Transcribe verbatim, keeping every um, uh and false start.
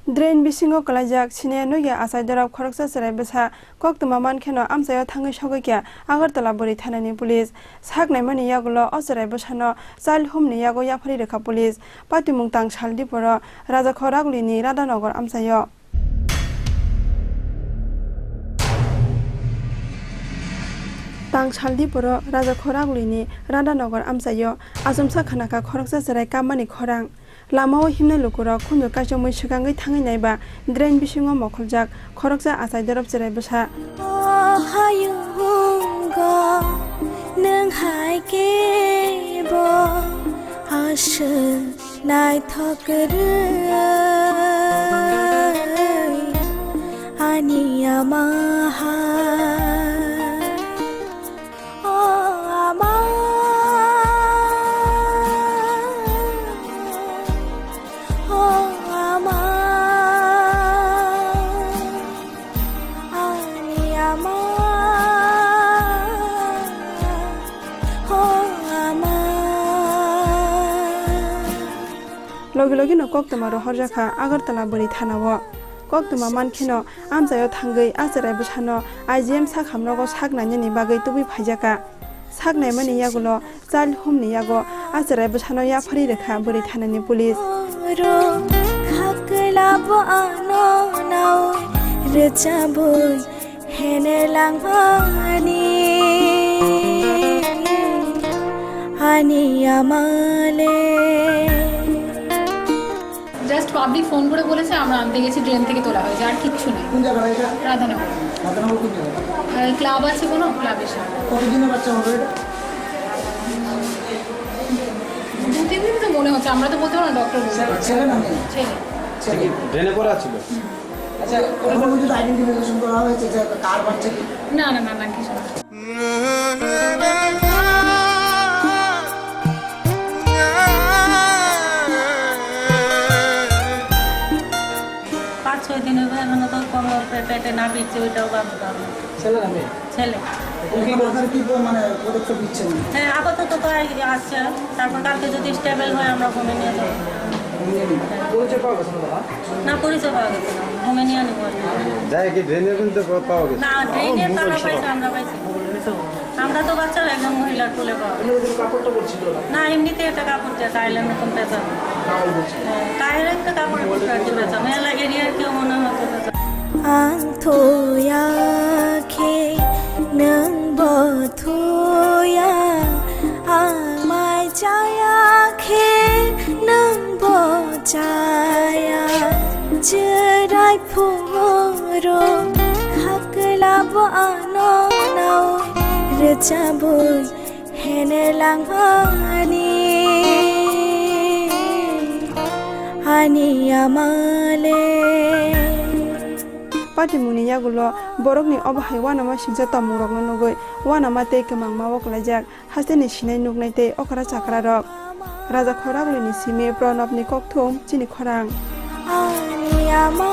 Drain bisingo kwlaijak sine nukya achai dorop khoroksa chwrai bwsa koktwma mankheno amchaio thangwi sogwi kha Agartala bwrwi thanani police. Sak naimani yagulo o chwrai bwsano child home ni yago yapharwi rwkha police. Patimung tang sal diporo Rajakhor Ragulini Radhanagar amchaio. Tang sal diporo Rajakhor Ragulini Radhanagar amchaio achomsa khanakha khoroksa chwrai kammani khorang. Lamao himnai lukurok khunju kaichomwi swkangwi thangwi naiba drain bisingo mokholjak khoroksa achai dorop chwrai bwsa. O hayungo nwng hai kebo aswk naithok rwui ani ama ha. O ama, o ama, ani ama, o ama. Logi logi no koktwma rohorjakha Agartala bwrwi thanao. Koktwma mankheno amchaio thangwi a chwrai bwsano I G M sakhamrogo sak nainani bagwi tubui phaijakha. Sak naimani yagulo child home ni yago a chwrai bwsano yapharwi rwkha bwrwi thanani police. Oro khaklabo ano nao rwchabwi hene langmani ani amale. Just public phone করে বলেছে, আমরা আনতে গেছি, ড্রেন থেকে তোলা হয়েছে, আর কিচ্ছু নেই। কোন জায়গাটা এটা? রাধানগর। রাধানগর কোন জায়গাটা? আহ, ক্লাব আছে কোনো? ক্লাবের সামনে। কতদিনের বাচ্চা হবে এটা? দু তিন দিন তো মনে হচ্ছে, আমরা তো বলতে পারবো না, ডক্টর বলতে পারবে। ছেলে না মেয়ে? ছেলে। ছেলে। ড্রেনে পড়ে আছিল? হুম। আচ্ছা, ওর কোনো কিছু আইডেন্টিফিকেশন করা হয়েছে যে কার বাচ্চা কি? না, না, না, না, কিছু না। পাঁচ ছয় দিন হবে, এখনো তো কোনো পে-, পেটে না ফিরছে, ওইটাও বাদ দাও। ছেলে না মেয়ে? ছেলে। উনি কি বলছেন, কি প-, মানে পদক্ষেপ নিচ্ছেন? হ্যাঁ, আপাতত তো এই আসছে, তারপর কালকে যদি স্টেবল হয়, আমরা হোমে নিয়ে যাবো। হোমে নিয়ে নিন। পরিচয় পাওয়া গেছে না, বাবা? না, পরিচয় পাওয়া গেছে না, হোমে নিয়ে নেবো আর কি। যায় কি ড্রেনের মধ্যে পা-, পাওয়া গেছে? না, ড্রেনে তারা পাইছে, আমরা পাইছি। আমরা তো বাচ্চা একজন মহিলার কোলে পাওয়া গেছে। এমনি কোনো কাপড় টাপড় ছিল না? না, এমনিতে একটা কাপড় দিয়ে কাইলের মতন পেঁচানো। কাইল বলছে। হ্যাঁ, কাইলের একটা কাপড়ের টুকরা দিয়ে পেঁচানো। এলা এরিয়ার কেউ মনে হতো পেঁচানো। Ang thoya khe nwng bo thoya, ang mai chaya khe nwng bo chaya. Chwrai phuru khaklabo ano nao rwchabwi hene langmani ani amale. Patimungni yagulo borokni obo hai uanama singcha tongmungrokno nugwi uanama tei kwmangma o kwlaijak hasteni sinai nuknai tei okra chakrarok. Rajakhor Ragulini simi Pranabni kokthum chini khorang. Ani ama.